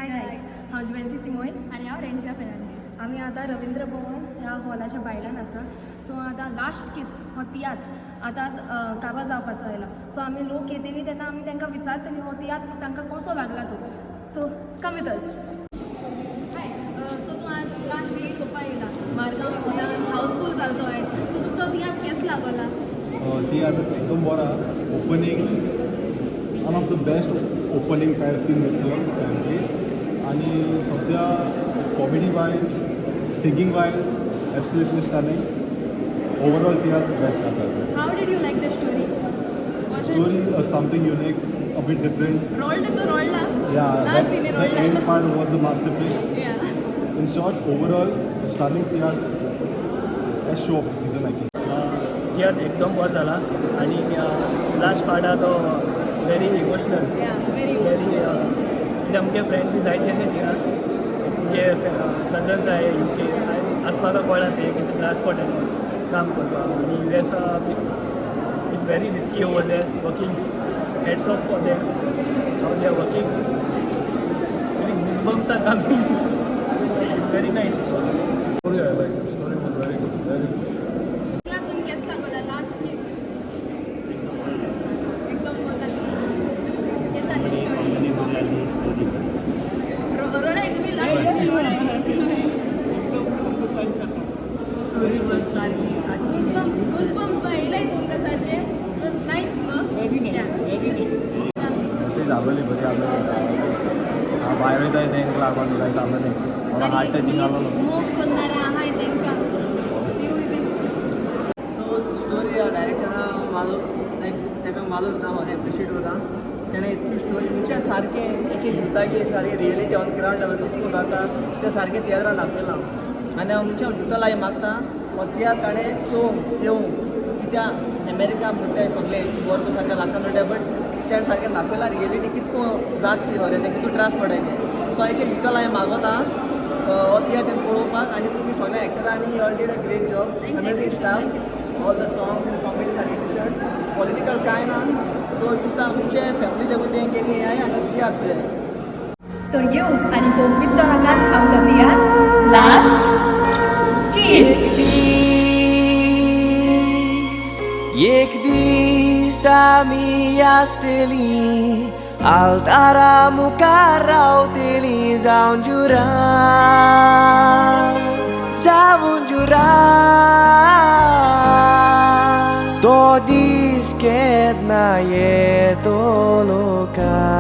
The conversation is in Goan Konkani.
हाय गायज, हांव जुवेन्सी सिमोयस. आनी हांव रेंजिया फेर्नांडीस. आमी आतां रविंद्र भवन ह्या हॉलाच्या भायल्यान आसा. सो आतां लास्ट किस हो तियात्र आतां काबार जावपाचो आयला. सो आमी लोक येतली तेन्ना आमी तांकां विचारतली हो तियात्र तांकां कसो लागला तो. So come with us. Hi, so तूं आज लास्ट कीस पळोवपा येयला मारगांव हॉलान, हाऊसफूल जालो तो आयज. सो तुका तो तियात्र केस लागोला? तियात्र एकदम बरो. Opening, one of the best openings I have seen this year, frankly. आणि सध्या comedy wise, singing wise, absolutely stunning. Overall तियात्र बेस्ट आसा. How did you like the story? Story, something unique, a bit different. रोडले तो रोडला. Yeah, last the scene. End part was a masterpiece. In short, overall, stunning tiatr, best show of the season, I think. तियात्र एकदम बरो जाला आनी लास्ट पार्ट आहा तो व्हेरी इमोशनल. व्हेरी. व्हेरी. कित्याक आमगे फ्रेंड बी जायते आसा थिंगा, आमगे कजन्स आहाय युके. आतां म्हाका कळ्ळां तें कितें त्रास पडटा काम करपाक आनी US, it's very risky over there working. Hats off for them, how they are working. Goosebumps are coming. It's very nice. Story I like. Story was very good, very good. तियात्र तुमकां केस लागोला? लास्ट कीस एकदम बरो लागलो. केस आली स्टोरी? रडाय तुमी, लास्ट सीन रडाय. स्टोरी पण सारखी आजी. गुजबम्स, गुजबम्स येयलाय तुमकां सारकें? Was nice न्हू? मेसेज आसलेली बरी आसलेली. हांव भायर वयताय तेंका लागून लायक आसलेलें थोडो हार्ट टचिंग आसलेलो. मोग करणारे आहाय तेंकां तिवूय बीन. सो स्टोरी डायरेक्टरा मालूम, लायक तेका मालूम ना, हांव एप्रिशिएट करता. तेणें इतकी स्टोरी म्हणजे सारकें एक एक युथाकी सारकें रियलिटी ऑन ग्रावंड लेवल कितको जाता तें सारकें तियात्रान दाखयलां. आनी आमच्या युथा लागीं मागता, हो तियात्र ताणें चोवंक येवंक, कित्याक अमेरिका म्हणटाय सगळें बरो सारकें लाखान म्हणटाय, बट तेणें सारकें दाखयलां रियलिटी कितको जात ती खरें तें कितू त्रास पडटाय तें. सो एक युथा लागीं मागोता हो तियात्र तेणें पळोवपाक. आनी तुमी सगळे एक्टरांनी, all did a great job, amazing staff, all the songs and comedy सारकी डिसंट, पॉलिटिकल कांय ना. सो युथा आमचे फॅमिली देखून तें गेली आनी तियात्र चोयाय. तर येवंक आनी पळोवंक विसरो नाकात आमचो तियात्र लास्ट कीस. एक दीस आमी आसतली आल्तारा मुखार रावतली, जावन जुरा, जावन जुरा. तो दीस केन्ना येतलो काय?